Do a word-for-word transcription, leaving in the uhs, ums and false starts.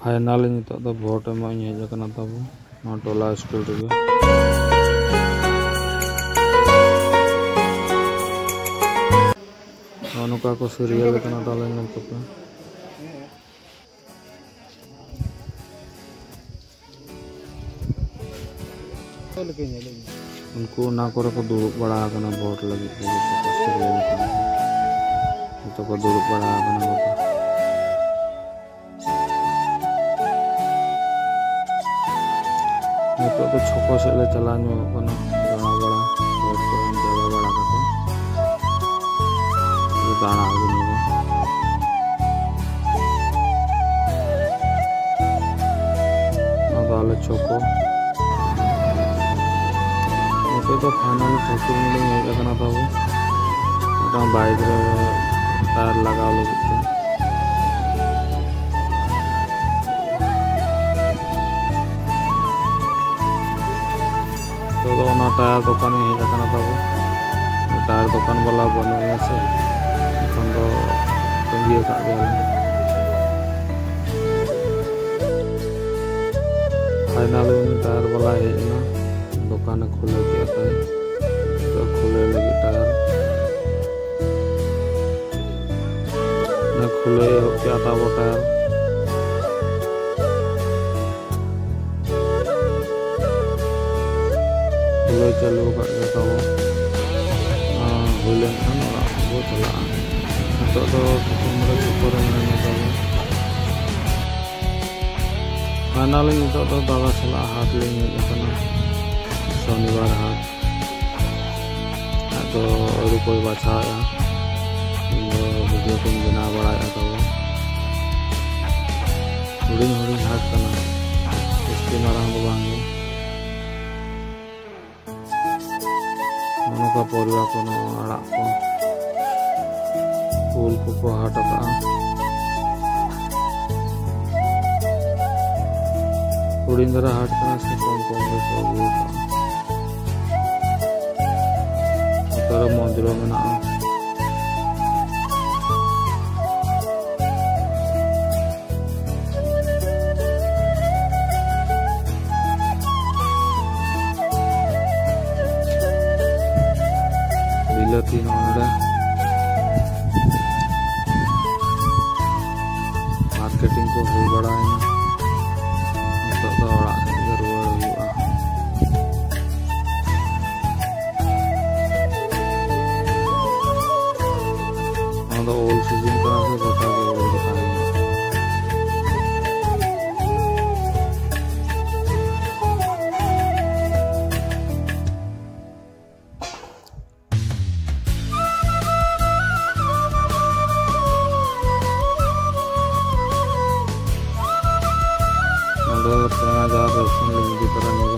Finally ᱱᱤᱛᱚᱜ ᱫᱚ ᱵᱷᱳᱴ ᱮᱢᱚᱜ ᱤᱧ ᱦᱮᱡ ᱟᱠᱟᱱᱟ ᱛᱟᱵᱚ ᱱᱚᱣᱟ ᱴᱚᱞᱟ ᱥᱠᱩᱞ ᱨᱮᱜᱮ᱾ ᱱᱚᱜᱼᱚ ᱱᱚᱝᱠᱟ ᱠᱚ ᱥᱤᱨᱤᱭᱟᱞ ᱟᱠᱟᱱᱟ, ᱛᱟᱦᱚᱞᱮ ᱧᱮᱞ ᱛᱟᱯᱮ᱾ ᱩᱱᱠᱩ ᱚᱱᱟ ᱠᱚᱨᱮ ᱠᱚ ᱫᱩᱲᱩᱵ ᱵᱟᱲᱟ ᱟᱠᱟᱱᱟ ᱵᱷᱳᱴ ᱞᱟᱹᱜᱤᱫ ᱛᱮ, ᱡᱚᱛᱚ ᱠᱚ ᱥᱤᱨᱤᱭᱟᱞ ᱟᱠᱟᱱᱟ, ᱡᱚᱛᱚ ᱠᱚ ᱫᱩᱲᱩᱵ ᱵᱟᱲᱟ ᱟᱠᱟᱱᱟ ᱜᱚᱴᱟ᱾ ᱱᱤᱛᱚᱜ ᱫᱚ ᱪᱷᱚᱠᱚ ᱥᱮᱫ ᱞᱮ ᱪᱟᱞᱟᱣ ᱧᱚᱜᱚᱜ ᱠᱟᱱᱟ, ᱫᱟᱬᱟ ᱵᱟᱲᱟ, ᱵᱷᱳᱴ ᱠᱚ ᱮᱢ ᱪᱟᱵᱟ ᱵᱟᱲᱟ ᱠᱟᱛᱮ ᱫᱟᱬᱟ ᱟᱹᱜᱩ ᱧᱚᱜᱟ᱾ ᱱᱚᱣᱟ ᱫᱚ ᱟᱞᱮ ᱪᱷᱚᱠᱚ᱾ ᱱᱤᱛᱚᱜ ᱫᱚ ᱯᱷᱟᱭᱱᱟᱞ ᱴᱷᱟᱹᱠᱩᱨ ᱢᱩᱸᱰᱩᱧ ᱦᱮᱡ ᱟᱠᱟᱱᱟ ᱛᱟᱵᱚ, ᱢᱤᱫᱴᱟᱝ ᱵᱟᱭᱤᱠ ᱨᱮ ᱴᱟᱭᱟᱨ ᱞᱟᱜᱟᱣ ᱞᱟᱹᱜᱤᱫ ᱛᱮ᱾ ᱱᱤᱛᱚᱜ ᱫᱚ ᱚᱱᱟ ᱴᱟᱭᱟᱨ ᱫᱚᱠᱟᱱ ᱤᱧ ᱦᱮᱡ ᱟᱠᱟᱱᱟ ᱛᱟᱵᱚ᱾ ᱴᱟᱭᱟᱨ ᱫᱚᱠᱟᱱ ᱵᱟᱞᱟ ᱵᱟᱹᱱᱩᱜ ᱮᱭᱟ ᱥᱮ, ᱮᱠᱷᱚᱱ ᱫᱚ ᱛᱟᱺᱜᱤ ᱟᱠᱟᱫ ᱜᱮᱭᱟᱞᱤᱧ᱾ ᱯᱷᱟᱭᱱᱟᱞᱤ ᱩᱱᱤ ᱴᱟᱭᱟᱨ ᱵᱟᱞᱟ ᱦᱮᱡ ᱮᱱᱟ, ᱫᱚᱠᱟᱱᱮ ᱠᱷᱩᱞᱟᱹᱣ ᱠᱮᱫ ᱛᱟᱭ᱾ ᱱᱤᱛᱚᱜ ᱠᱷᱩᱞᱟᱹᱣ ᱞᱟᱹᱜᱤᱫ ᱴᱟᱭᱟᱨ, ᱚᱱᱟ ᱠᱷᱩᱞᱟᱹᱣ ᱮᱦᱚᱵ ᱠᱮᱫᱟ ᱛᱟᱵᱚ ᱴᱟᱭᱟᱨ᱾ ᱠᱷᱩᱞᱟᱹᱣ ᱪᱟᱹᱞᱩ ᱟᱠᱟᱫ ᱜᱮᱭᱟ ᱛᱟᱵᱚ᱾ ᱟᱨ ᱦᱩᱭ ᱞᱮᱱᱠᱷᱟᱱ ᱚᱲᱟᱜ ᱵᱚ ᱪᱟᱞᱟᱜᱼᱟ᱾ ᱱᱤᱛᱚᱜ ᱫᱚ ᱥᱤᱛᱩᱝ ᱨᱮ ᱪᱷᱚᱠᱚ ᱨᱮ ᱢᱮᱱᱟᱧᱟ ᱛᱟᱵᱚ᱾ ᱯᱷᱟᱭᱱᱟᱞᱤ ᱱᱤᱛᱚᱜ ᱫᱚ ᱫᱟᱫᱟ ᱥᱟᱞᱟᱜ ᱦᱟᱴ ᱞᱤᱧ ᱦᱮᱡ ᱟᱠᱟᱱᱟ, ᱥᱚᱱᱤᱵᱟᱨ ᱦᱟᱴ᱾ ᱟᱫᱚ ᱟᱹᱞᱩ ᱠᱚᱭ ᱵᱟᱪᱷᱟᱣᱮᱫᱼᱟ, ᱤᱧ ᱫᱚ ᱵᱷᱤᱰᱤᱭᱳ ᱠᱚᱧ ᱵᱮᱱᱟᱣ ᱵᱟᱲᱟᱭᱮᱫᱼᱟ᱾ ᱛᱟᱵᱚ ᱦᱩᱰᱤᱧ ᱦᱩᱰᱤᱧ ᱦᱟᱴ ᱠᱟᱱᱟ, ᱡᱟᱹᱥᱛᱤ ᱢᱟᱨᱟᱝ ᱫᱚ ᱵᱟᱝ ᱜᱮ᱾ ᱱᱚᱜᱼᱚ ᱱᱚᱝᱠᱟ ᱯᱚᱨᱤᱵᱟ ᱠᱚ, ᱱᱚᱣᱟ ᱟᱲᱟᱜ ᱠᱚ, ᱩᱞ ᱠᱚᱠᱚ ᱦᱟᱴ ᱟᱠᱟᱫᱼᱟ᱾ ᱦᱩᱰᱤᱧ ᱫᱷᱟᱨᱟ ᱦᱟᱴ ᱠᱟᱱᱟ ᱥᱮ, ᱠᱚᱢ ᱠᱚᱢ ᱜᱮᱠᱚ ᱟᱹᱜᱩ ᱟᱠᱟᱫᱼᱟ᱾ ᱱᱚᱛᱮ ᱨᱮ ᱢᱚᱱᱫᱤᱨ ᱦᱚᱸ ᱢᱮᱱᱟᱜᱼᱟ᱾ ᱜᱟᱛᱮ ᱱᱚᱰᱮ ᱢᱟᱨᱠᱮᱴᱤᱝ ᱠᱚ ᱦᱩᱭ ᱵᱟᱲᱟᱭᱮᱱᱟ᱾ ᱱᱤᱛᱚᱜ ᱫᱚ ᱚᱲᱟᱜ ᱥᱮᱫ ᱜᱮ ᱨᱩᱣᱟᱹᱲ ᱦᱩᱭᱩᱜᱼᱟ᱾ ᱱᱚᱣᱟ ᱫᱚ ᱚᱞ ᱥᱤᱡᱤᱱ ᱠᱟᱱᱟ ᱥᱮ ᱜᱚᱴᱟ ᱜᱮ ᱩᱞ ᱫᱚ ᱛᱟᱦᱮᱱᱟ᱾ ᱱᱚᱰᱮ ᱥᱮᱬᱟ ᱡᱟᱦᱟᱸ ᱨᱮ ᱩᱥᱩᱞ ᱞᱤᱧ ᱤᱫᱤ ᱛᱚᱨᱟ ᱧᱮᱞ